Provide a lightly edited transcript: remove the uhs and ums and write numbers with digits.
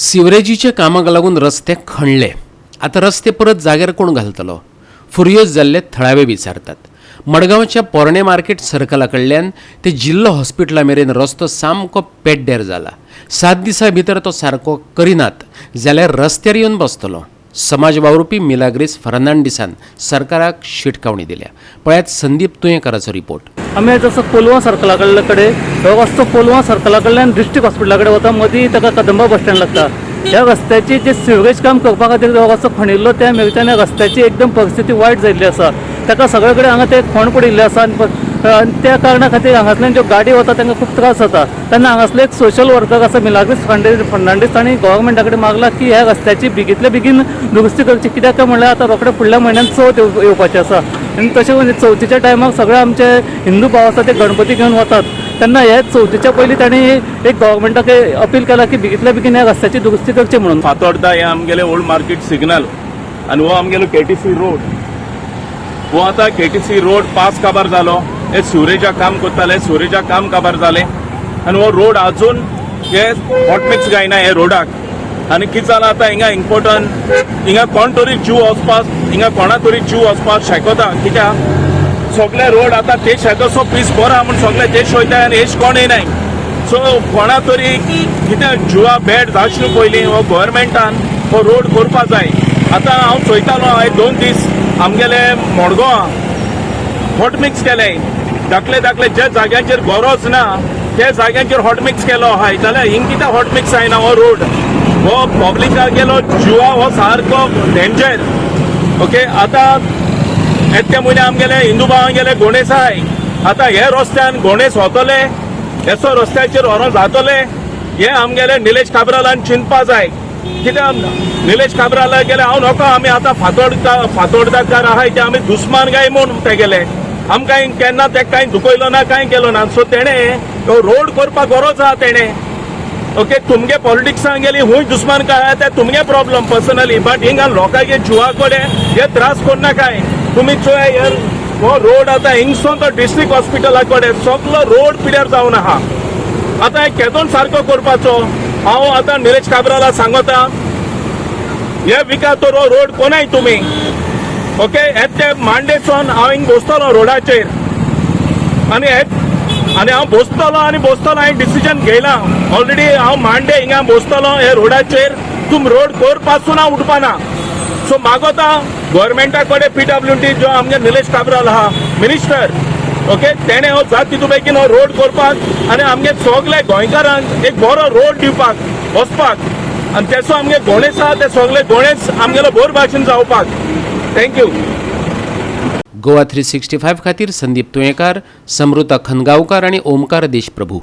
सिवरेजीच्या कामाक लागून रस्ते खणले. आतां रस्ते परत जाग्यार कोण घालतलो? फुर्योज जाल्ले थळावे विचारतात. मडगांवच्या पोरणे मार्केट सर्कला कडल्यान ते जिल्लो हॉस्पिटला मेरेन रस्तो सामको पेड्ड्यार जाला. 7 दिसां भितर तो सारको करिनात जाल्यार रस्त्यार येवन बसतलो. समाज वावुरपी मिलाग्रीस फर्नांडीसान सरकाराक शिटकावणी दिल्या. पळयात संदीप तुयेंकाराचो रिपोर्ट. आमी जसो कोलवा सर्कला कडेन हो रस्तो कोलवा सर्कला कडल्यान डिस्ट्रिक्ट हॉस्पिटला कडेन वता, मदीं ताका कदंबा बस स्टँड लागता. ह्या रस्त्याची जे सिवरेज काम करपा खातीर हो रस्तो खणिल्लो, त्या मेरेच्यान ह्या रस्त्याची एकदम परिस्थिती वायट जाल्ली आसा. ताका सगळे कडेन हांगा ते खण पडिल्ले आसा आनी त्या कारणा खातीर हांगासल्यान ज्यो गाडी वता तांकां खूब त्रास जाता. तेन्ना हांगासले एक सोशल वर्कर आसा मिलाग्रीस फर्नांडीस, तांणी गव्हर्मेंटा कडेन मागला की ह्या रस्त्याची बेगींतल्या बेगीन दुरुस्ती करची. कित्याक काय म्हणल्यार आतां रोखडे फुडल्या म्हयन्यान चवथ येवपाची आसा आनी तशें म्हणजे चवथीच्या टायमाक सगळे आमचे हिंदू भाव आसा ते गणपती घेवन वतात. तेन्ना हे चवथीच्या पयलीं तांणी एक गव्हर्मेंटाक अपील केला की बेगींतल्या बेगीन ह्या रस्त्याची दुरुस्ती करची म्हणून. फातोर्डा हे आमगेले ओल्ड मार्केट सिग्नल आनी हो आमगेलो केटीसी रोड. हो आतां केटीसी रोड पास काबार जालो. हे सिवरेजाक काम करताले, सिवरेजाक काम काबार जालें आनी हो रोड अजून हे हॉटमिक्स गायना हे रोडाक. आनी कितें जालां आतां हिंगा इम्पोर्टंट, हिंगा कोण तरी जीव वचपाक, हिंगा कोणा तरी जीव वचपाक शकता. कित्याक सगळे रोड आतां ते शेताचो पीस बरो आहा म्हूण सगळे ते वयताय आनी हेश कोण येनाय. सो कोणा तरी कितें जिवा बॅड जावचे न्हू पयलीं हो गव्हर्मेंटान हो रोड करपा जाय. आतां हांव चोयतालो, हे 2 दीस आमगेले मडगांवां हॉट मिक्स केलें. धाकले धाकले ज्या जाग्यांचेर गरज ना त्या जाग्यांचेर हॉट मिक्स केलो आहाय, जाल्यार हिंग कित्याक हॉट मिक्स जायना? हो रोड हो पब्लिकाक गेलो जिवा हो सारको डेंजर. ओके, आतां येत्या म्हयन्या आमगेले हिंदू भावांगेले गणेश आहाय. आतां हे रस्त्यान गणेश वतले, हेचो रस्त्याचेर व्हरोन जातले, हे आमगेले निलेश काब्रालान चिंतपा जाय. कित्याक निलेश काब्राला गेले हांव नको, आमी आतां फातोर्डाकार आहाय ते आमी दुस्मान काय म्हूण तेगेले आमकां केन्ना ते कांय दुखयलो ना, कांय केलो ना. सो तेणें तो रोड करपाक गरज आहा तेणें. ओके, तुमगे पॉलिटिक्सान गेली हुंय दुस्मान काय आहा ते तुमगे प्रॉब्लम पर्सनली, बट हिंगा लोकांगे जिवा कडेन हे त्रास करनाकाय तुमी. चोय यार, हो रोड आतां हिंगसोन तो डिस्ट्रिक्ट हॉस्पिटला कडेन सगलो रोड पिड्यार जावन आहा. आतां हे केदोन सारको करपाचो? हांव आतां निलेश काब्राला सांगता, हे विका तर हो रोड कोणाय तुमी. ओके, हे ते मांडेसून हांव हिंग बसतलो रोडाचेर आनी हे आनी हांव बसतलो आनी बसतलो. हांवें डिसिजन घेयला ऑलरेडी. हांव मांडे हिंगा बसतलो हे रोडाचेर. तुम रोड करपासून हांव उठपाना. सो मागोता गव्हर्मेंटा कडेन, पीडब्ल्यूडी जो आमगे निलेश काब्राल आहा मिनिस्टर, ओके, तेणे हो जात तितू बेगीन हो रोड करपाक आनी आमगे सगळे गोंयकारांक एक बरो रोड दिवपाक वचपाक आनी तेचो आमगे गणेश आहा ते सगळे गणेश आमगेलो बोर भाशेन जावपाक. Thank you. Goa 365 खातीर संदीप तुयेंकार, समृता खनगांवकार आनी ओमकार देशप्रभू.